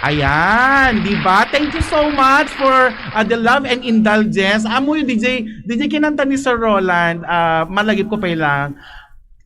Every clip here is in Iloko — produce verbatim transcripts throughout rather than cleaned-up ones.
Ayan, di ba? Thank you so much for, uh, the love and indulgence. Amoy D J, D J kinanta ni Sir Roland, uh, malagip ko pa lang.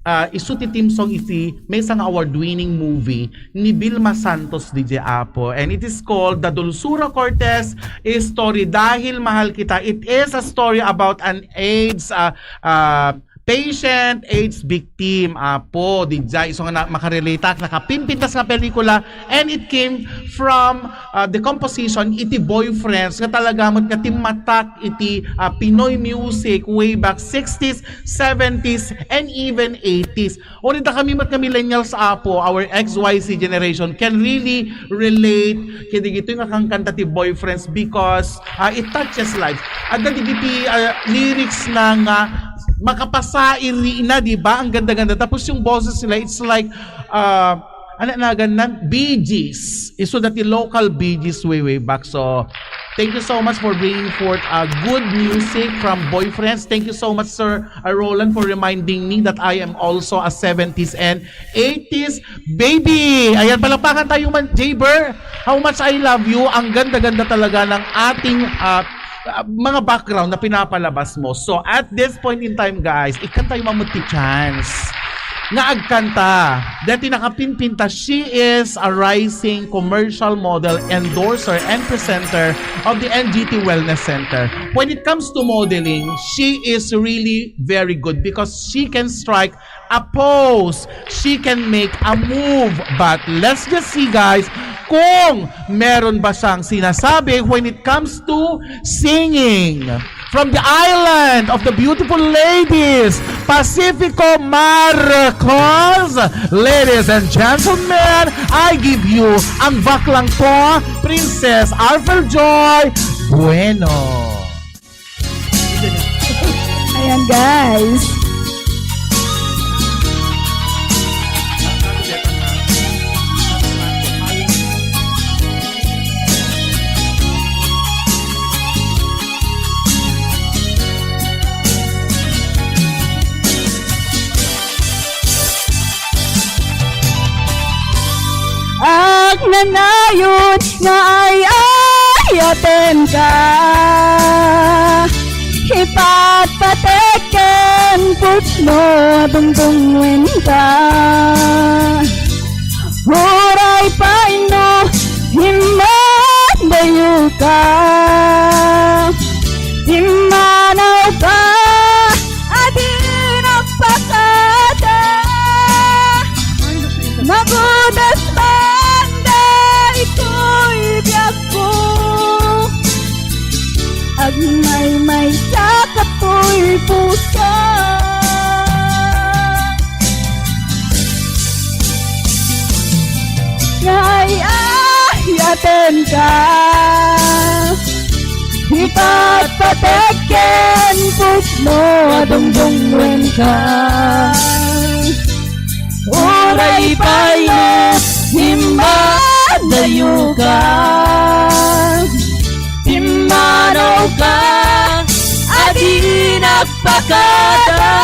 Uh, isu ti theme song iti maysa nga award-winning movie ni Vilma Santos, D J Apo. And it is called The Dulsura Cortez Story, Dahil Mahal Kita. It is a story about an AIDS, uh, uh, patient, AIDS victim, Apo, D J. So nga na, makarelate ak, nakapimpintas nga pelikula, and it came from, uh, the composition iti Boyfriends, nga talaga met nga timmatak iti, uh, Pinoy music way back sixties, seventies, and even eighties. Uray dakami met nga millennials, Apo, our X Y Z generation can really relate ket dagitoy nga kankanta ti Boyfriends because, ah, it touches lives. Adda dagiti, ah, lyrics na nga makapasairina, di ba? Ang ganda-ganda. Tapos yung boses nila, it's like, ah, ano nagannan? Bee Gees. Isu dati local Bee Gees way, way back. So, thank you so much for bringing forth, uh, good music from Boyfriends. Thank you so much, Sir, uh, Roland, for reminding me that I am also a seventies and eighties baby. Ayan, palakpakan tayo man, Jay Burr. How much I love you. Ang ganda-ganda talaga ng ating, uh, uh, mga background na pinapalabas mo. So, at this point in time, guys, ikkan tayo mamuti chance nga agkanta. Dati nakapimpinta, she is a rising commercial model, endorser, and presenter of the N G T Wellness Center. When it comes to modeling, she is really very good because she can strike a pose. She can make a move. But let's just see, guys, kung meron ba siyang sinasabi when it comes to singing. From the island of the beautiful ladies, Pacifico Marcos. Ladies and gentlemen, I give you ang baklang ko, Princess Arfel Joy Bueno. Ayan, guys. Agnanayon nga ay-ayatenka, ipatpatek ken pudno a dungdungenka. Uray pay no immadayoka, immanawka a di nagpakada. Magudas man daytoy biagko, agmaymaysa katoy puso. Nga ay-ayatenka, ipatpatek ken pudno a dungdungenka. Uray pay no immadayoka, immanawka a di nagpakada.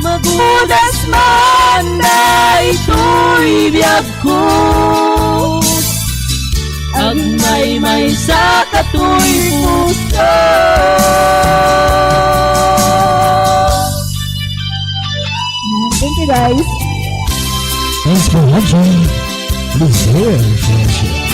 Magudas man daytoy biagko, agmaymaysa katoy puso. Thank you, guys. Thanks for watching. Please share, share, share.